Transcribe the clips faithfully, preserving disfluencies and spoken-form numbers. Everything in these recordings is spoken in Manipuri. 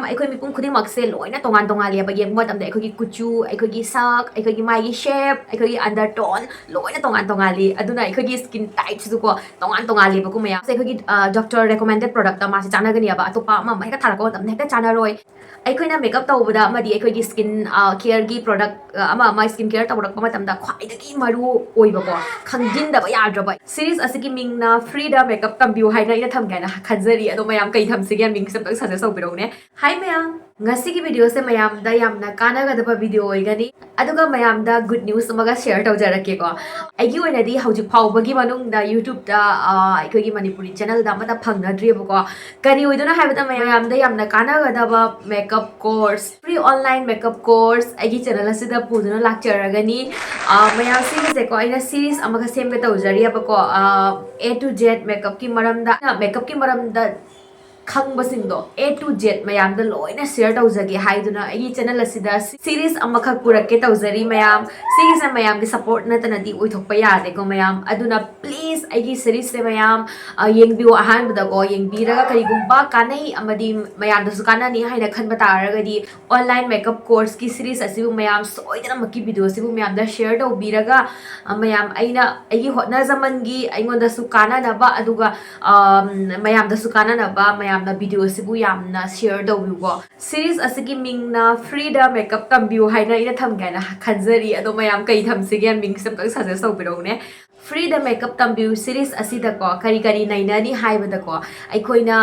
ꯑꯩꯈꯣꯏ ꯃꯤꯄꯨꯝ ꯈꯨꯗꯤꯡꯃꯛꯁꯦ ꯂꯣꯏꯅ ꯇꯣꯉꯥꯟ ꯇꯣꯉꯥꯜꯂꯦꯕ꯫ ꯌꯦꯡꯕ ꯃꯇꯝꯗ ꯑꯩꯈꯣꯏꯒꯤ ꯀꯨꯆꯨ, ꯑꯩꯈꯣꯏꯒꯤ ꯁꯛ, ꯑꯩꯈꯣꯏꯒꯤ ꯃꯥꯏꯒꯤ ꯁꯦꯞ, ꯑꯩꯈꯣꯏꯒꯤ ꯑꯟꯗꯔ ꯇꯣꯟ ꯂꯣꯏꯅ ꯇꯣꯉꯥꯟ ꯇꯣꯉꯥꯜꯂꯤ꯫ ꯑꯗꯨꯅ ꯑꯩꯈꯣꯏꯒꯤ ꯁ꯭ꯀꯤꯟ ꯇꯥꯏꯞꯁꯤꯁꯨꯀꯣ ꯇꯣꯉꯥꯟ ꯇꯣꯉꯥꯜꯂꯦꯕꯀꯣ ꯃꯌꯥꯝꯁꯦ꯫ ꯑꯩꯈꯣꯏꯒꯤ ꯗꯣꯛꯇꯔ ꯔꯦꯀꯣꯃꯦꯟꯗꯦꯠ ꯄ꯭ꯔꯗꯛꯇ ꯃꯥꯁꯦ ꯆꯥꯟꯅꯒꯅꯤꯕ, ꯑꯇꯣꯞꯄ ꯑꯃ ꯑꯃ ꯍꯦꯛꯇ ꯊꯥꯔꯛꯄ ꯃꯇꯝꯗ ꯍꯦꯛꯇ ꯆꯥꯟꯅꯔꯣꯏ꯫ ꯑꯩꯈꯣꯏꯅ ꯃꯦꯀꯞ ꯇꯧꯕꯗ ꯑꯃꯗꯤ ꯑꯩꯈꯣꯏꯒꯤ ꯁ꯭ꯀꯤꯟ ꯀꯦꯌꯔꯒꯤ ꯄ꯭ꯔꯗꯛ ꯑꯃ ꯑꯃ ꯁ꯭ꯀꯤꯟ ꯀꯦꯌꯔ ꯇꯧꯔꯛꯄ ꯃꯇꯝꯗ ꯈ꯭ꯋꯥꯏꯗꯒꯤ ꯃꯔꯨ ꯑꯣꯏꯕꯀꯣ, ꯈꯪꯖꯤꯟꯗꯕ ꯌꯥꯗ꯭ꯔꯕ꯫ ꯁꯤꯔꯤꯁ ꯑꯁꯤꯒꯤ ꯃꯤꯡꯅ ꯐ꯭ꯔꯤꯗ ꯃꯦꯀꯞ ꯇꯝꯕꯤꯌꯨ ꯍꯥꯏꯅ ꯑꯩꯅ ꯊꯝꯒꯦ ꯍꯥꯏꯅ ꯈꯟꯖꯔꯤ꯫ ꯑꯗꯣ ꯃꯌꯥꯝ ꯀꯩ ꯊꯝꯁꯤꯒꯦ, ꯃꯤꯡꯁꯦ ꯑꯝꯇꯪ ꯁꯖꯦꯁ ꯇꯧꯕꯤꯔꯛꯎꯅꯦ꯫ ꯍꯥꯏ ꯃꯌꯥꯝ, ꯉꯁꯤꯒꯤ ꯚꯤꯗꯤꯑꯣꯁꯦ ꯃꯌꯥꯝꯗ ꯌꯥꯝꯅ ꯀꯥꯟꯅꯒꯗꯕ ꯚꯤꯗꯤꯑꯣ ꯑꯣꯏꯒꯅꯤ꯫ ꯑꯗꯨꯒ ꯃꯌꯥꯝꯗ ꯒꯨꯗ ꯅ꯭ꯌꯨꯁ ꯑꯃꯒ ꯁꯤꯌꯔ ꯇꯧꯖꯔꯛꯀꯦꯀꯣ꯫ ꯑꯩꯒꯤ ꯑꯣꯏꯅꯗꯤ ꯍꯧꯖꯤꯛ ꯐꯥꯎꯕꯒꯤ ꯃꯅꯨꯡꯗ ꯌꯨꯇ꯭ꯌꯨꯕꯇ ꯑꯩꯈꯣꯏꯒꯤ ꯃꯅꯤꯄꯨꯔꯤ ꯆꯦꯅꯦꯜꯗ ꯑꯃꯠꯇ ꯐꯪꯅꯗ꯭ꯔꯤꯕꯀꯣ꯫ ꯀꯔꯤ ꯑꯣꯏꯗꯣꯏꯅꯣ ꯍꯥꯏꯕꯗ ꯃꯌꯥꯝꯗ ꯌꯥꯝꯅ ꯀꯥꯟꯅꯒꯗꯕ makeup course, free online makeup course ꯑꯩꯒꯤ ꯆꯦꯅꯦꯜ ꯑꯁꯤꯗ ꯄꯨꯗꯨꯅ ꯂꯥꯛꯆꯔꯒꯅꯤ꯫ ꯃꯌꯥꯝ ꯁꯤꯒꯤꯁꯦꯀꯣ ꯑꯩꯅ ꯁꯤꯔꯤꯁ ꯑꯃꯒ ꯁꯦꯝꯒꯦ ꯇꯧꯖꯔꯤꯑꯕꯀꯣ꯫ ꯑꯦ ꯇꯨ ꯖꯦꯠ ꯃꯦꯀꯞꯀꯤ ꯃꯔꯝꯗ, ꯃꯦꯀꯞꯀꯤ ꯃꯔꯝꯗ ꯈꯪꯕꯁꯤꯡꯗꯣ ꯑꯦ ꯇꯨ ꯖꯦꯠ ꯃꯌꯥꯝꯗ ꯂꯣꯏꯅ ꯁꯤꯌꯔ ꯇꯧꯖꯒꯦ ꯍꯥꯏꯗꯨꯅ ꯑꯩꯒꯤ ꯆꯦꯅꯦꯜ ꯑꯁꯤꯗ ꯁꯤꯔꯤꯁ ꯑꯃꯈꯛ ꯄꯨꯔꯛꯀꯦ ꯇꯧꯖꯔꯤ ꯃꯌꯥꯝ꯫ ꯁꯤꯒꯤꯁꯦ ꯃꯌꯥꯝꯒꯤ ꯁꯄꯣꯔꯠ ꯅꯠꯇꯅꯗꯤ ꯑꯣꯏꯊꯣꯛꯄ ꯌꯥꯗꯦꯀꯣ ꯃꯌꯥꯝ꯫ ꯑꯗꯨꯅ ꯄ꯭ꯂꯤꯁ ꯑꯩꯒꯤ ꯁꯤꯔꯤꯁꯁꯦ ꯃꯌꯥꯝ ꯌꯦꯡꯕꯤꯌꯨ꯫ ꯑꯍꯥꯟꯕꯗꯀꯣ ꯌꯦꯡꯕꯤꯔꯒ ꯀꯔꯤꯒꯨꯝꯕ ꯀꯥꯟꯅꯩ ꯑꯃꯗꯤ ꯃꯌꯥꯝꯗꯁꯨ ꯀꯥꯟꯅꯅꯤ ꯍꯥꯏꯅ ꯈꯟꯕ ꯇꯥꯔꯒꯗꯤ ꯑꯣꯟꯂꯥꯏꯟ ꯃꯦꯀꯞ ꯀꯣꯔꯁꯀꯤ ꯁꯤꯔꯤꯁ ꯑꯁꯤꯕꯨ ꯃꯌꯥꯝ ꯁꯣꯏꯗꯅꯃꯛꯀꯤ ꯚꯤꯗꯤꯑꯣꯁꯤꯕꯨ ꯃꯌꯥꯝꯗ ꯁꯤꯌꯔ ꯇꯧꯕꯤꯔꯒ ꯃꯌꯥꯝ ꯑꯩꯅ ꯑꯩꯒꯤ ꯍꯣꯠꯅꯖꯃꯟꯒꯤ ꯑꯩꯉꯣꯟꯗꯁꯨ ꯀꯥꯟꯅꯅꯕ, ꯑꯗꯨꯒ ꯃꯌꯥꯝꯗꯁꯨ ꯀꯥꯟꯅꯅꯕ ꯃꯌꯥꯝꯅ ꯚꯤꯗꯤꯑꯣꯁꯤꯕꯨ ꯌꯥꯝꯅ ꯁꯤꯌꯔ ꯇꯧꯕꯤꯌꯨꯀꯣ꯫ ꯁꯤꯔꯤꯁ ꯑꯁꯤꯒꯤ ꯃꯤꯡꯅ ꯐ꯭ꯔꯤꯗ ꯃꯦꯀꯞ ꯇꯝꯕꯤꯌꯨ ꯍꯥꯏꯅ ꯑꯩꯅ ꯊꯝꯒꯦ ꯍꯥꯏꯅ ꯈꯟꯖꯔꯤ꯫ ꯑꯗꯣ ꯃꯌꯥꯝ ꯀꯩ ꯊꯝꯁꯤꯒꯦ, ꯃꯤꯡꯁꯦ ꯑꯝꯇꯪ ꯁꯖꯦꯁ ꯇꯧꯕꯤꯔꯛꯎꯅꯦ꯫ ꯐ꯭ꯔꯤꯗ ꯃꯦꯀꯞ ꯇꯝꯕꯤꯌꯨ ꯁꯤꯔꯤꯁ ꯑꯁꯤꯗꯀꯣ ꯀꯔꯤ ꯀꯔꯤ ꯅꯩꯅꯅꯤ ꯍꯥꯏꯕꯗꯀꯣ, ꯑꯩꯈꯣꯏꯅ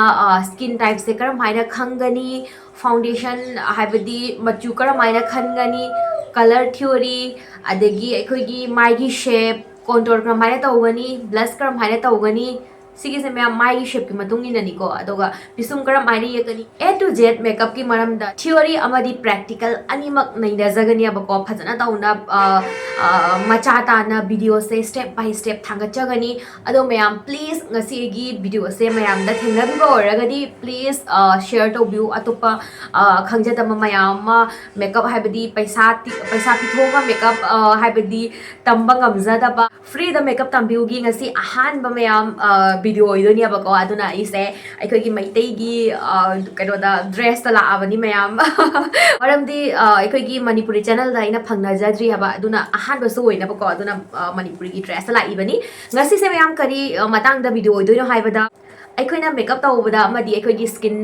ꯁ꯭ꯀꯤꯟ ꯇꯥꯏꯞꯁꯦ ꯀꯔꯝ ꯍꯥꯏꯅ ꯈꯪꯒꯅꯤ, ꯐꯥꯎꯟꯗꯦꯁꯟ ꯍꯥꯏꯕꯗꯤ ꯃꯆꯨ ꯀꯔꯝ ꯍꯥꯏꯅ ꯈꯟꯒꯅꯤ, ꯀꯂꯔ ꯊꯤꯑꯣꯔꯤ, ꯑꯗꯒꯤ ꯑꯩꯈꯣꯏꯒꯤ ꯃꯥꯏꯒꯤ ꯁꯦꯞ, ꯀꯣꯟꯇꯣꯔ ꯀꯔꯝ ꯍꯥꯏꯅ ꯇꯧꯒꯅꯤ, ꯕ꯭ꯂꯁ ꯀꯔꯝ ꯍꯥꯏꯅ ꯇꯧꯒꯅꯤ, ꯁꯤꯒꯤꯁꯦ ꯃꯌꯥꯝ ꯃꯥꯏꯒꯤ ꯁꯦꯞꯀꯤ ꯃꯇꯨꯡ ꯏꯟꯅꯅꯤꯀꯣ꯫ ꯑꯗꯨꯒ ꯄꯤꯁꯨꯝ ꯀꯔꯝ ꯍꯥꯏꯅ ꯌꯦꯛꯀꯅꯤ, ꯑꯦ ꯇꯨ ꯖꯦꯠ ꯃꯦꯀꯞꯀꯤ ꯃꯔꯝꯗ ꯊꯤꯑꯣꯔꯤ ꯑꯃꯗꯤ ꯄ꯭ꯔꯦꯛꯇꯤꯀꯦꯜ ꯑꯅꯤꯃꯛ ꯅꯩꯅꯖꯒꯅꯤꯕꯀꯣ꯫ ꯐꯖꯅ ꯇꯧꯅ ꯃꯆꯥ ꯇꯥꯅ ꯚꯤꯗꯤꯑꯣꯁꯦ ꯁ꯭ꯇꯦꯞ ꯕꯥꯏ ꯁ꯭ꯇꯦꯞ ꯊꯥꯡꯒꯠꯆꯒꯅꯤ꯫ ꯑꯗꯣ ꯃꯌꯥꯝ ꯄ꯭ꯂꯤꯁ ꯉꯁꯤ ꯑꯩꯒꯤ ꯚꯤꯗꯤꯑꯣꯁꯦ ꯃꯌꯥꯝꯗ ꯊꯦꯡꯅꯕꯤꯕ ꯑꯣꯏꯔꯒꯗꯤ ꯄ꯭ꯂꯤꯁ ꯁꯤꯌꯔ ꯇꯧꯕꯤꯌꯨ꯫ ꯑꯇꯣꯞꯄ ꯈꯪꯖꯗꯕ ꯃꯌꯥꯝ ꯑꯃ, ꯃꯦꯀꯞ ꯍꯥꯏꯕꯗꯤ ꯄꯩꯁꯥ ꯄꯩꯁꯥ ꯄꯤꯊꯣꯛꯑꯒ ꯃꯦꯀꯞ ꯍꯥꯏꯕꯗꯤ ꯇꯝꯕ ꯉꯝꯖꯗꯕ, ꯐ꯭ꯔꯤꯗ ꯃꯦꯀꯞ ꯇꯝꯕꯤꯌꯨꯒꯤ ꯉꯁꯤ ꯑꯍꯥꯟꯕ ꯃꯌꯥꯝ ꯚꯤꯗꯤꯑꯣ ꯑꯣꯏꯗꯣꯏꯅꯦꯕꯀꯣ꯫ ꯑꯗꯨꯅ ꯑꯩꯁꯦ ꯑꯩꯈꯣꯏꯒꯤ ꯃꯩꯇꯩꯒꯤ ꯑ, ꯀꯩꯅꯣꯗ ꯗ꯭ꯔꯦꯁꯇ ꯂꯥꯛꯑꯕꯅꯤ ꯃꯌꯥꯝ꯫ ꯃꯔꯝꯗꯤ ꯑ, ꯑꯩꯈꯣꯏꯒꯤ ꯃꯅꯤꯄꯨꯔꯤ ꯆꯦꯅꯦꯜꯗ ꯑꯩꯅ ꯐꯪꯅꯖꯗ꯭ꯔꯤ ꯍꯥꯏꯕ, ꯑꯗꯨꯅ ꯑꯍꯥꯟꯕꯁꯨ ꯑꯣꯏꯅꯕꯀꯣ꯫ ꯑꯗꯨꯅ ꯑ, ꯃꯅꯤꯄꯨꯔꯤꯒꯤ ꯗ꯭ꯔꯦꯁꯇ ꯂꯥꯛꯏꯕꯅꯤ꯫ ꯉꯁꯤꯁꯦ ꯃꯌꯥꯝ ꯀꯔꯤ ꯑ, ꯃꯇꯥꯡꯗ ꯚꯤꯗꯤꯑꯣ ꯑꯣꯏꯗꯣꯏꯅꯣ ꯍꯥꯏꯕꯗ, ꯑꯩꯈꯣꯏꯅ ꯃꯦꯀꯞ ꯇꯧꯕꯗ ꯑꯃꯗꯤ ꯑꯩꯈꯣꯏꯒꯤ ꯁ꯭ꯀꯤꯟ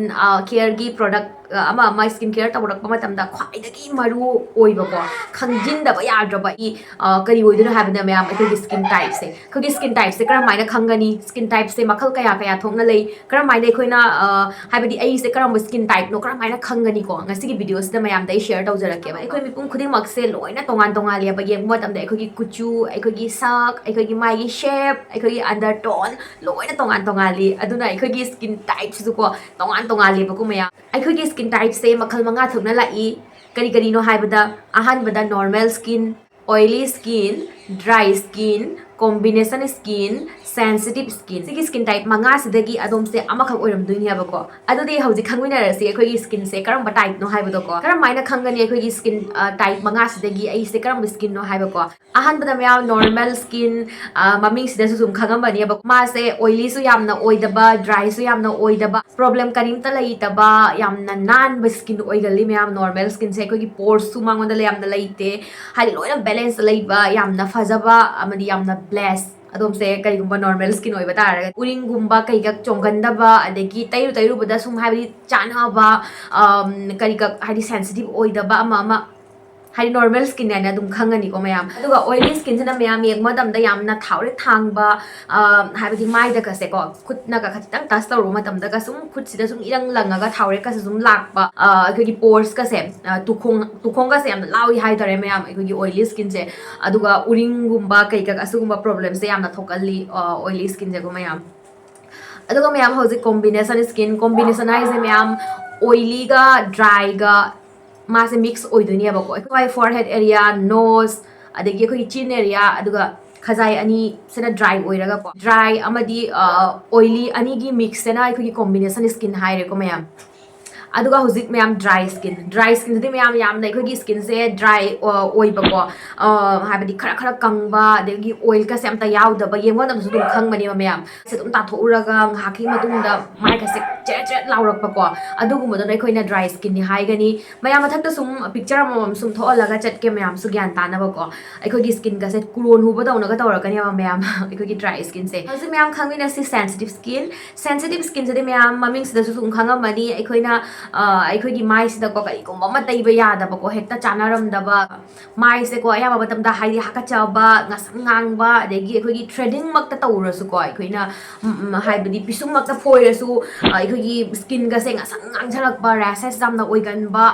ꯀꯦꯌꯔꯒꯤ ꯄ꯭ꯔꯣꯗꯛ ꯑꯃ ꯑꯃ ꯁ꯭ꯀꯤꯟ ꯀꯦꯌꯔ ꯇꯧꯔꯛꯄ ꯃꯇꯝꯗ ꯈ꯭ꯋꯥꯏꯗꯒꯤ ꯃꯔꯨ ꯑꯣꯏꯕꯀꯣ, ꯈꯪꯖꯤꯟꯗꯕ ꯌꯥꯗ꯭ꯔꯕ ꯏ ꯑ, ꯀꯔꯤ ꯑꯣꯏꯗꯣꯏꯅꯣ ꯍꯥꯏꯕꯗ ꯃꯌꯥꯝ, ꯑꯩꯈꯣꯏꯒꯤ ꯁ꯭ꯀꯤꯟ ꯇꯥꯏꯞꯁꯦ꯫ ꯑꯩꯈꯣꯏꯒꯤ ꯁ꯭ꯀꯤꯟ ꯇꯥꯏꯞꯁꯦ ꯀꯔꯝꯍꯥꯏꯅ ꯈꯪꯒꯅꯤ? ꯁ꯭ꯀꯤꯟ ꯇꯥꯏꯞꯁꯦ ꯃꯈꯜ ꯀꯌꯥ ꯀꯌꯥ ꯊꯣꯛꯅ ꯂꯩ? ꯀꯔꯝꯍꯥꯏꯅ ꯑꯩꯈꯣꯏꯅ ꯑ, ꯍꯥꯏꯕꯗꯤ ꯑꯩꯁꯦ ꯀꯔꯝꯕ ꯁ꯭ꯀꯤꯟ ꯇꯥꯏꯞꯅꯣ ꯀꯔꯝꯍꯥꯏꯅ ꯈꯪꯒꯅꯤꯀꯣ? ꯉꯁꯤꯒꯤ ꯚꯤꯗꯤꯑꯣꯁꯤꯗ ꯃꯌꯥꯝꯗ ꯑꯩ ꯁꯤꯌꯔ ꯇꯧꯖꯔꯛꯀꯦꯕ꯫ ꯑꯩꯈꯣꯏ ꯃꯤꯄꯨꯝ ꯈꯨꯗꯤꯡꯃꯛꯁꯦ ꯂꯣꯏꯅ ꯇꯣꯉꯥꯟ ꯇꯣꯉꯥꯜꯂꯦꯕ꯫ ꯌꯦꯡꯕ ꯃꯇꯝꯗ ꯑꯩꯈꯣꯏꯒꯤ ꯀꯨꯆꯨ, ꯑꯩꯈꯣꯏꯒꯤ ꯁꯛ, ꯑꯩꯈꯣꯏꯒꯤ ꯃꯥꯏꯒꯤ ꯁꯦꯞ, ꯑꯩꯈꯣꯏꯒꯤ ꯑꯟꯗꯔꯇꯣꯟ ꯂꯣꯏꯅ ꯇꯣꯉꯥꯟ ꯇꯣꯉꯥꯜꯂꯤ꯫ ꯑꯗꯨꯅ ꯑꯩꯈꯣꯏꯒꯤ ꯁ꯭ꯀꯤꯟ ꯇꯥꯏꯞꯁꯤꯁꯨꯀꯣ ꯇꯣꯉꯥꯟ ꯇꯣꯉꯥꯜꯂꯦꯕꯀꯣ ꯃꯌꯥꯝ꯫ ꯑꯩꯈꯣꯏꯒꯤ ꯁ꯭ꯀꯤꯟ ꯇꯥꯏꯞꯁꯦ ꯃꯈꯜ ꯃꯉꯥ ꯊꯣꯛꯅ ꯂꯥꯛꯏ꯫ ꯀꯔꯤ ꯀꯔꯤꯅꯣ ꯍꯥꯏꯕꯗ, ꯑꯍꯥꯟꯕꯗ normal skin, oily skin, dry skin, combination skin, sensitive skin. ꯁꯤꯒꯤ ꯁ꯭ꯀꯤꯟ ꯇꯥꯏꯞ ꯃꯉꯥꯁꯤꯗꯒꯤ ꯑꯗꯣꯝꯁꯦ ꯑꯃꯈꯛ ꯑꯣꯏꯔꯝꯗꯣꯏꯅꯦꯕꯀꯣ꯫ ꯑꯗꯨꯗꯤ ꯍꯧꯖꯤꯛ ꯈꯪꯃꯤꯟꯅꯔꯁꯤ ꯑꯩꯈꯣꯏꯒꯤ ꯁ꯭ꯀꯤꯟꯁꯦ ꯀꯔꯝꯕ ꯇꯥꯏꯞꯅꯣ ꯍꯥꯏꯕꯗꯣꯀꯣ꯫ ꯀꯔꯝꯍꯥꯏꯅ ꯈꯪꯒꯅꯤ ꯑꯩꯈꯣꯏꯒꯤ ꯁ꯭ꯀꯤꯟ ꯇꯥꯏꯞ ꯃꯉꯥꯁꯤꯗꯒꯤ ꯑꯩꯁꯦ ꯀꯔꯝꯕ ꯁ꯭ꯀꯤꯟꯅꯣ ꯍꯥꯏꯕꯀꯣ? ꯑꯍꯥꯟꯕꯗ ꯃꯌꯥꯝ ꯅꯣꯔꯃꯦꯜ ꯁ꯭ꯀꯤꯟ, ꯃꯃꯤꯡꯁꯤꯗꯁꯨ ꯁꯨꯝ ꯈꯪꯉꯝꯕꯅꯦꯕ꯫ ꯃꯥꯁꯦ ꯑꯣꯏꯂꯤꯁꯨ ꯌꯥꯝꯅ ꯑꯣꯏꯗꯕ, ꯗ꯭ꯔꯥꯏꯁꯨ ꯌꯥꯝꯅ ꯑꯣꯏꯗꯕ, ꯄ꯭ꯔꯣꯕ꯭ꯂꯦꯝ ꯀꯔꯤꯝꯇ ꯂꯩꯇꯕ, ꯌꯥꯝꯅ ꯅꯥꯟꯕ ꯁ꯭ꯀꯤꯟ ꯑꯣꯏꯒꯜꯂꯤ ꯃꯌꯥꯝ꯫ ꯅꯣꯔꯃꯦꯜ ꯁ꯭ꯀꯤꯟꯁꯦ ꯑꯩꯈꯣꯏꯒꯤ ꯄꯣꯔꯁꯁꯨ ꯃꯉꯣꯟꯗ ꯌꯥꯝꯅ ꯂꯩꯇꯦ, ꯍꯥꯏꯗꯤ ꯂꯣꯏꯅ ꯕꯦꯂꯦꯟꯁ ꯂꯩꯕ, ꯌꯥꯝꯅ ꯐꯖꯕ ꯑꯃꯗꯤ ꯌꯥꯝꯅ ꯕ꯭ꯂꯦꯁ꯫ ꯑꯗꯣꯝꯁꯦ ꯀꯔꯤꯒꯨꯝꯕ ꯅꯣꯔꯃꯦꯜ ꯁ꯭ꯀꯤꯟ ꯑꯣꯏꯕ ꯇꯥꯔꯒꯗꯤ ꯎꯔꯤꯡꯒꯨꯝꯕ ꯀꯩꯒ ꯆꯣꯡꯒꯟꯗꯕ, ꯑꯗꯒꯤ ꯇꯩꯔꯨ ꯇꯩꯔꯨꯕꯗ ꯁꯨꯝ ꯍꯥꯏꯕꯗꯤ ꯆꯥꯅꯕ, ꯑꯝ, ꯀꯔꯤꯒ ꯍꯥꯏꯗꯤ ꯁꯦꯟꯁꯤꯇꯤꯞ ꯑꯣꯏꯗꯕ ꯑꯃ ꯑꯃ, ꯍꯥꯏꯗꯤ ꯅꯣꯔꯃꯦꯜ ꯁ꯭ꯀꯤꯟ ꯍꯥꯏꯅ ꯑꯗꯨꯝ ꯈꯪꯒꯅꯤꯀꯣ ꯃꯌꯥꯝ꯫ ꯑꯗꯨꯒ ꯑꯣꯏꯂꯤ ꯁ꯭ꯀꯤꯟꯁꯤꯅ ꯃꯌꯥꯝ ꯌꯦꯡꯕ ꯃꯇꯝꯗ ꯌꯥꯝꯅ ꯊꯥꯎꯔꯦꯛ ꯊꯥꯡꯕ, ꯑ, ꯍꯥꯏꯕꯗꯤ ꯃꯥꯏꯗꯒꯁꯦꯀꯣ ꯈꯨꯠꯅꯒ ꯈꯤꯇꯪ ꯇꯆ ꯇꯧꯔꯨꯕ ꯃꯇꯝꯗꯒ ꯁꯨꯝ ꯈꯨꯠꯁꯤꯗ ꯁꯨꯝ ꯏꯔꯪ ꯂꯪꯉꯒ ꯊꯥꯎꯔꯦꯛꯀꯁꯨ ꯁꯨꯝ ꯂꯥꯛꯄ, ꯑ, ꯑꯩꯈꯣꯏꯒꯤ ꯄꯣꯔꯁꯀꯁꯦ, ꯑ, ꯇꯨꯈꯣꯡ ꯇꯨꯈꯣꯡꯒꯁꯦ ꯌꯥꯝꯅ ꯂꯥꯎꯏ ꯍꯥꯏꯇꯥꯔꯦ ꯃꯌꯥꯝ, ꯑꯩꯈꯣꯏꯒꯤ ꯑꯣꯏꯂꯤ ꯁ꯭ꯀꯤꯟꯁꯦ꯫ ꯑꯗꯨꯒ ꯎꯔꯤꯡꯒꯨꯝꯕ ꯀꯩꯀꯥ ꯑꯁꯤꯒꯨꯝꯕ ꯄ꯭ꯔꯣꯕ꯭ꯂꯦꯝꯁꯦ ꯌꯥꯝꯅ ꯊꯣꯛꯀꯜꯂꯤ, ꯑ, ꯑꯣꯏꯂꯤ ꯁ꯭ꯀꯤꯟꯁꯦꯀꯣ ꯃꯌꯥꯝ꯫ ꯑꯗꯨꯒ ꯃꯌꯥꯝ ꯍꯧꯖꯤꯛ ꯀꯣꯝꯕꯤꯅꯦꯁꯟ ꯁ꯭ꯀꯤꯟ, ꯀꯣꯝꯕꯤꯅꯦꯁꯟ ꯍꯥꯏꯁꯦ ꯃꯌꯥꯝ ꯑꯣꯏꯂꯤꯒ ꯗ꯭ꯔꯥꯏꯒ ꯃꯥꯁꯦ ꯃꯤꯛꯁ ꯑꯣꯏꯗꯣꯏꯅꯦꯕꯀꯣ꯫ ꯑꯩꯈꯣꯏ ꯐꯣꯔꯍꯦꯗ ꯑꯦꯔꯤꯌꯥ, ꯅꯣꯁ, ꯑꯗꯒꯤ ꯑꯩꯈꯣꯏꯒꯤ ꯆꯤꯟ ꯑꯦꯔꯤꯌꯥ, ꯑꯗꯨꯒ ꯈꯖꯥꯏ ꯑꯅꯤꯁꯤꯅ ꯗ꯭ꯔꯥꯏ ꯑꯣꯏꯔꯒꯀꯣ, ꯗ꯭ꯔꯥꯏ ꯑꯃꯗꯤ ꯑꯣꯏꯂꯤ ꯑꯅꯤꯒꯤ ꯃꯤꯛꯁꯁꯤꯅ ꯑꯩꯈꯣꯏꯒꯤ ꯀꯣꯝꯕꯤꯅꯦꯁꯟ ꯁ꯭ꯀꯤꯟ ꯍꯥꯏꯔꯦꯀꯣ ꯃꯌꯥꯝ꯫ ꯑꯗꯨꯒ ꯍꯧꯖꯤꯛ ꯃꯌꯥꯝ ꯗ꯭ꯔꯥꯏ ꯁ꯭ꯀꯤꯟ, ꯗ꯭ꯔꯥꯏ ꯁ꯭ꯀꯤꯟꯗꯗꯤ ꯃꯌꯥꯝ ꯌꯥꯝꯅ ꯑꯩꯈꯣꯏꯒꯤ ꯁ꯭ꯀꯤꯟꯁꯦ ꯗ꯭ꯔꯥꯏ ꯑꯣꯏꯕꯀꯣ, ꯑ, ꯍꯥꯏꯕꯗꯤ ꯈꯔ ꯈꯔ ꯀꯪꯕ, ꯑꯗꯒꯤ ꯑꯣꯏꯜꯒꯁꯦ ꯑꯝꯇ ꯌꯥꯎꯗꯕ, ꯌꯦꯡꯕ ꯃꯇꯝꯗꯁꯨ ꯑꯗꯨꯝ ꯈꯪꯕꯅꯦꯕ ꯃꯌꯥꯝ꯫ ꯁꯦ ꯑꯗꯨꯝ ꯇꯥꯊꯣꯛꯎꯔꯒ ꯉꯥꯏꯍꯥꯛꯀꯤ ꯃꯇꯨꯡꯗ ꯃꯥꯏꯒꯁꯦ ꯆꯦꯔꯦꯠ ꯆꯦꯔꯦꯠ ꯂꯥꯎꯔꯛꯄꯀꯣ, ꯑꯗꯨꯒꯨꯝꯕꯗꯨꯅ ꯑꯩꯈꯣꯏꯅ ꯗ꯭ꯔꯥꯏ ꯁ꯭ꯀꯤꯟꯅꯤ ꯍꯥꯏꯒꯅꯤ꯫ ꯃꯌꯥꯝ ꯃꯊꯛꯇ ꯁꯨꯝ ꯄꯤꯛꯆꯔ ꯑꯃꯃꯝ ꯁꯨꯝ ꯊꯣꯛꯍꯜꯂꯒ ꯆꯠꯀꯦ, ꯃꯌꯥꯝꯁꯨ ꯒ꯭ꯌꯥꯟ ꯇꯥꯅꯕꯀꯣ꯫ ꯑꯩꯈꯣꯏꯒꯤ ꯁ꯭ꯀꯤꯟꯒꯁꯦ ꯀꯨꯔꯣꯟ ꯍꯨꯕꯗꯧꯅꯒ ꯇꯧꯔꯛꯀꯅꯦꯕ ꯃꯌꯥꯝ꯫ ꯑꯩꯈꯣꯏꯒꯤ ꯗ꯭ꯔꯥꯏ ꯁ꯭ꯀꯤꯟꯁꯦ ꯍꯧꯖꯤꯛ ꯃꯌꯥꯝ ꯈꯪꯃꯤꯟꯅꯁꯤ ꯁꯦꯟꯁꯤꯇꯤꯞ ꯁ꯭ꯀꯤꯟ꯫ ꯁꯦꯟꯁꯤꯇꯤꯞ ꯁ꯭ꯀꯤꯟꯁꯤꯗꯤ ꯃꯌꯥꯝ ꯃꯃꯤꯡꯁꯤꯗꯁꯨ ꯁꯨꯝ ꯈꯪꯉꯝꯃꯅꯤ, ꯑꯩꯈꯣꯏꯅ, ꯑ, ꯑꯩꯈꯣꯏꯒꯤ ꯃꯥꯏꯁꯤꯗꯀꯣ ꯀꯔꯤꯒꯨꯝꯕ ꯑꯃ ꯇꯩꯕ ꯌꯥꯗꯕꯀꯣ, ꯍꯦꯛꯇ ꯆꯥꯅꯔꯝꯗꯕ, ꯃꯥꯏꯁꯦꯀꯣ ꯑꯌꯥꯝꯕ ꯃꯇꯝꯗ ꯍꯥꯏꯗꯤ ꯍꯥꯀꯠꯆꯕ, ꯉꯁꯪ ꯉꯥꯡꯕ, ꯑꯗꯒꯤ ꯑꯩꯈꯣꯏꯒꯤ ꯊ꯭ꯔꯦꯗꯤꯡꯃꯛꯇ ꯇꯧꯔꯁꯨꯀꯣ, ꯑꯩꯈꯣꯏꯅ, ꯎꯝ, ꯎꯝ, ꯍꯥꯏꯕꯗꯤ ꯄꯤꯁꯨꯝꯃꯛꯇ ꯐꯣꯏꯔꯁꯨ, ꯑ, ꯑꯩꯈꯣꯏꯒꯤ ꯁ꯭ꯀꯤꯟꯒꯁꯦ ꯉꯁꯪ ꯉꯥꯡꯁꯜꯂꯛꯄ, ꯔꯦꯁꯦꯁ ꯌꯥꯝꯅ ꯑꯣꯏꯒꯟꯕ,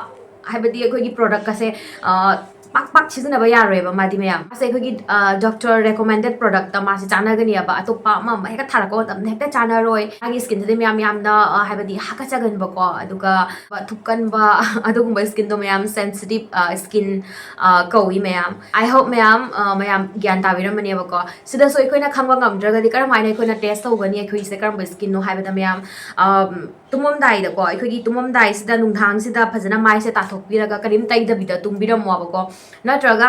ꯍꯥꯏꯕꯗꯤ ꯑꯩꯈꯣꯏꯒꯤ ꯄ꯭ꯔꯣꯗꯛꯀꯁꯦ, ꯑ, ꯄꯥꯛ ꯄꯥꯛ ꯁꯤꯖꯤꯟꯅꯕ ꯌꯥꯔꯣꯏꯕ ꯃꯥꯗꯤ ꯃꯌꯥꯝ꯫ ꯃꯥꯁꯦ ꯑꯩꯈꯣꯏꯒꯤ, ꯑ, ꯗꯣꯛꯇꯔ ꯔꯦꯀꯣꯃꯦꯟꯗꯦꯠ ꯄ꯭ꯔꯣꯗꯛꯇ ꯃꯥꯁꯦ ꯆꯥꯟꯅꯒꯅꯤꯕ, ꯑꯇꯣꯞꯄ ꯑꯃ ꯑꯃ ꯍꯦꯛꯇ ꯆꯥꯟꯅꯔꯣꯏ꯫ ꯃꯥꯒꯤ ꯁ꯭ꯀꯤꯟꯁꯤꯗꯤ ꯃꯌꯥꯝ ꯌꯥꯝꯅ, ꯑ, ꯍꯥꯏꯕꯗꯤ ꯍꯥꯀꯠꯆꯒꯟꯕꯀꯣ, ꯑꯗꯨꯒ ꯊꯨꯞꯀꯟꯕ ꯑꯗꯨꯒꯨꯝꯕ ꯁ꯭ꯀꯤꯟꯗꯣ ꯃꯌꯥꯝ ꯁꯦꯟꯁꯤꯇꯤꯞ, ꯑ, ꯁ꯭ꯀꯤꯟ, ꯑ, ꯀꯧꯏ ꯃꯌꯥꯝ꯫ I hope ꯃꯌꯥꯝ, ꯑ, ꯃꯌꯥꯝ ꯒ꯭ꯌꯥꯟ ꯇꯥꯕꯤꯔꯝꯃꯅꯦꯕꯀꯣ꯫ ꯁꯤꯗꯁꯨ ꯑꯩꯈꯣꯏꯅ ꯈꯪꯕ ꯉꯝꯗ꯭ꯔꯒꯗꯤ ꯀꯔꯝꯍꯥꯏꯅ ꯑꯩꯈꯣꯏꯅ ꯇꯦꯁ ꯇꯧꯒꯅꯤ ꯑꯩꯈꯣꯏꯁꯦ ꯀꯔꯝꯕ ꯁ꯭ꯀꯤꯟꯅꯣ ꯍꯥꯏꯕꯗ ꯃꯌꯥꯝ, ꯑꯝ, ꯇꯨꯝꯃꯝꯗꯥꯏꯗꯀꯣ, ꯑꯩꯈꯣꯏꯒꯤ ꯇꯨꯝꯃꯝꯗꯥꯏꯁꯤꯗ ꯅꯨꯡꯗꯥꯡꯁꯤꯗ ꯐꯖꯅ ꯃꯥꯏꯁꯦ ꯇꯥꯊꯣꯛꯄꯤꯔꯒ ꯀꯔꯤꯝ ꯇꯩꯗꯕꯤꯗ ꯇꯨꯝꯕꯤꯔꯝꯃꯣꯕꯀꯣ꯫ ꯅꯠꯇ꯭ꯔꯒ,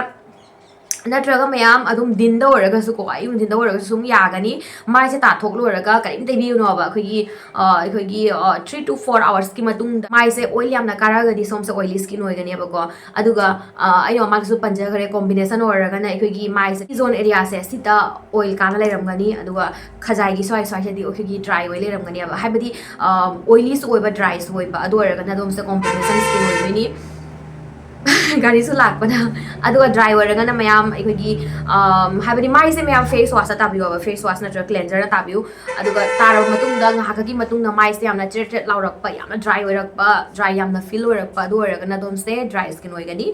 ꯅꯠꯇ꯭ꯔꯒ ꯃꯌꯥꯝ ꯑꯗꯨꯝ ꯗꯤꯟꯗ ꯑꯣꯏꯔꯒꯁꯨꯀꯣ, ꯑꯌꯨꯛ ꯅꯨꯡꯊꯤꯟꯗ ꯑꯣꯏꯔꯒꯁꯨ ꯑꯗꯨꯝ ꯌꯥꯒꯅꯤ꯫ ꯃꯥꯏꯁꯦ ꯇꯥꯊꯣꯛ ꯂꯣꯏꯔꯒ ꯀꯔꯤꯝ ꯇꯩꯕꯤꯒꯅꯣꯕ꯫ ꯑꯩꯈꯣꯏꯒꯤ, ꯑ, ꯑꯩꯈꯣꯏꯒꯤ, ꯑ, three to four hoursꯀꯤ ꯃꯇꯨꯡꯗ ꯃꯥꯏꯁꯦ ꯑꯣꯏꯜ ꯌꯥꯝꯅ ꯀꯥꯔꯛꯑꯒꯗꯤ ꯁꯣꯝꯁꯦ ꯑꯣꯏꯂꯤ ꯁ꯭ꯀꯤꯟ ꯑꯣꯏꯒꯅꯦꯕꯀꯣ꯫ ꯑꯗꯨꯒ, ꯑ, ꯑꯩꯅ ꯃꯃꯥꯡꯗꯁꯨ ꯄꯟꯖꯈ꯭ꯔꯦ, ꯀꯣꯝꯕꯤꯅꯦꯁꯟ ꯑꯣꯏꯔꯒꯅ ꯑꯩꯈꯣꯏꯒꯤ ꯃꯥꯏꯁꯦ ꯇꯤ ꯖꯣꯟ ꯑꯦꯔꯤꯌꯥꯁꯦ ꯁꯤꯗ ꯑꯣꯏꯜ ꯀꯥꯅ ꯂꯩꯔꯝꯒꯅꯤ, ꯑꯗꯨꯒ ꯈꯖꯥꯏꯒꯤ ꯁ꯭ꯋꯥꯏ ꯁ꯭ꯋꯥꯏꯁꯤꯗꯤ ꯑꯩꯈꯣꯏꯒꯤ ꯗ꯭ꯔꯥꯏ ꯑꯣꯏ ꯂꯩꯔꯝꯒꯅꯦꯕ, ꯍꯥꯏꯕꯗꯤ, ꯑ, ꯑꯣꯏꯂꯤꯁꯨ ꯑꯣꯏꯕ ꯗ꯭ꯔꯥꯏꯁꯨ ꯑꯣꯏꯕ, ꯑꯗꯨ ꯑꯣꯏꯔꯒꯅ ꯑꯗꯣꯝꯁꯦ ꯀꯣꯝꯕꯤꯅꯦꯁꯟ ꯁ꯭ꯀꯤꯟ ꯑꯣꯏꯗꯣꯏꯅꯤ꯫ ꯒꯥꯔꯤꯁꯨ ꯂꯥꯛꯄꯗ꯫ ꯑꯗꯨꯒ ꯗ꯭ꯔꯥꯏ ꯑꯣꯏꯔꯒꯅ ꯃꯌꯥꯝ ꯑꯩꯈꯣꯏꯒꯤ, ꯑꯝ, ꯍꯥꯏꯕꯗꯤ ꯃꯥꯏꯁꯦ ꯃꯌꯥꯝ ꯐꯦꯁ ꯋꯥꯁꯇ ꯇꯥꯕꯤꯌꯣꯕ, ꯐꯦꯁ ꯋꯥꯁ ꯅꯠꯇ꯭ꯔꯒ ꯀ꯭ꯂꯦꯟꯖꯔꯅ ꯇꯥꯕꯤꯌꯨ꯫ ꯑꯗꯨꯒ ꯇꯥꯔꯕ ꯃꯇꯨꯡꯗ ꯉꯥꯏꯍꯥꯛꯀꯤ ꯃꯇꯨꯡꯗ ꯃꯥꯏꯁꯦ ꯌꯥꯝꯅ ꯆꯦꯔꯦꯠ ꯆꯦꯔꯦꯠ ꯂꯥꯎꯔꯛꯄ, ꯌꯥꯝꯅ ꯗ꯭ꯔꯥꯏ ꯑꯣꯏꯔꯛꯄ, ꯗ꯭ꯔꯥꯏ ꯌꯥꯝꯅ ꯐꯤꯜ ꯑꯣꯏꯔꯛꯄ, ꯑꯗꯨ ꯑꯣꯏꯔꯒꯅ ꯑꯗꯣꯝꯁꯦ ꯗ꯭ꯔꯥꯏ ꯁ꯭ꯀꯤꯟ ꯑꯣꯏꯒꯅꯤ꯫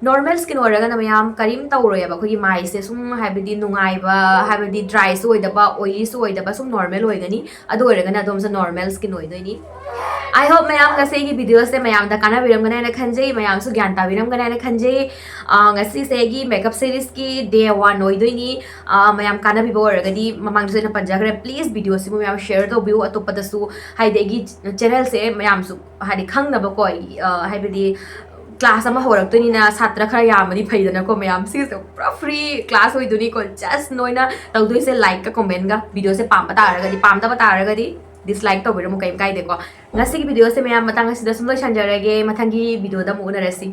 ꯅꯣꯔꯃꯦꯜ ꯁ꯭ꯀꯤꯟ ꯑꯣꯏꯔꯒꯅ ꯃꯌꯥꯝ ꯀꯔꯤꯝ ꯇꯧꯔꯣꯏꯕ, ꯑꯩꯈꯣꯏꯒꯤ ꯃꯥꯏꯁꯦ ꯁꯨꯝ ꯍꯥꯏꯕꯗꯤ ꯅꯨꯡꯉꯥꯏꯕ, ꯍꯥꯏꯕꯗꯤ ꯗ꯭ꯔꯥꯏꯁꯨ ꯑꯣꯏꯗꯕ, ꯑꯣꯏꯂꯤꯁꯨ ꯑꯣꯏꯗꯕ, ꯁꯨꯝ ꯅꯣꯔꯃꯦꯜ ꯑꯣꯏꯒꯅꯤ꯫ ꯑꯗꯨ ꯑꯣꯏꯔꯒꯅ ꯑꯗꯣꯝꯁꯦ ꯅꯣꯔꯃꯦꯜ ꯁ꯭ꯀꯤꯟ ꯑꯣꯏꯗꯣꯏꯅꯤ꯫ I hope ꯃꯌꯥꯝ ꯉꯁꯤꯒꯤ videoꯁꯦ ꯃꯌꯥꯝꯗ ꯀꯥꯟꯅꯕꯤꯔꯝꯒꯅꯤ ꯍꯥꯏꯅ ꯈꯟꯖꯩ, ꯃꯌꯥꯝꯁꯨ ꯒ꯭ꯌꯥꯟ ꯇꯥꯕꯤꯔꯝꯒꯅꯤ ꯍꯥꯏꯅ ꯈꯟꯖꯩ꯫ ꯑ, ꯉꯁꯤꯁꯦ ꯑꯩꯒꯤ makeup seriesꯀꯤ day one ꯑꯣꯏꯗꯣꯏꯅꯤ꯫ ꯑ, ꯃꯌꯥꯝ ꯀꯥꯟꯅꯕꯤꯕ ꯑꯣꯏꯔꯒꯗꯤ, ꯃꯃꯥꯡꯗꯁꯨ ꯑꯩꯅ ꯄꯟꯖꯈ꯭ꯔꯦ, please videoꯁꯤꯕꯨ ꯃꯌꯥꯝ share ꯇꯧꯕꯤꯌꯨ꯫ ꯑꯇꯣꯞꯄꯗꯁꯨ, ꯍꯥꯏꯗꯤ ꯑꯩꯒꯤ channelꯁꯦ ꯃꯌꯥꯝꯁꯨ ꯍꯥꯏꯗꯤ ꯈꯪꯅꯕꯀꯣ, ꯑ, ꯍꯥꯏꯕꯗꯤ class ꯑꯃ ꯍꯧꯔꯛꯇꯣꯏꯅꯤꯅ ꯁꯥꯇ꯭ꯔ ꯈꯔ ꯌꯥꯝꯃꯗꯤ ꯐꯩꯗꯅꯀꯣ ꯃꯌꯥꯝ꯫ ꯁꯤꯁꯦ ꯄꯨꯔꯥ free class ꯑꯣꯏꯗꯣꯏꯅꯤꯀꯣ꯫ Just ꯅꯣꯏꯅ ꯇꯧꯗꯣꯏꯁꯦ likeꯀ commentꯀ꯫ Videoꯁꯦ ꯄꯥꯝꯕ ꯇꯥꯔꯒꯗꯤ, ꯄꯥꯝꯗꯕ ꯇꯥꯔꯒꯗꯤ dislike ꯇꯧꯕꯤꯔꯝꯃꯨ, ꯀꯩꯝ ꯀꯥꯏꯗꯦꯀꯣ꯫ ꯉꯁꯤꯒꯤ videoꯁꯦ ꯃꯌꯥꯝ ꯃꯇꯥꯡ ꯑꯁꯤꯗ ꯁꯨꯝ ꯂꯣꯏꯁꯟꯖꯔꯒꯦ꯫ ꯃꯊꯪꯒꯤ videoꯗ ꯑꯃꯨꯛ ꯎꯅꯔꯁꯤ꯫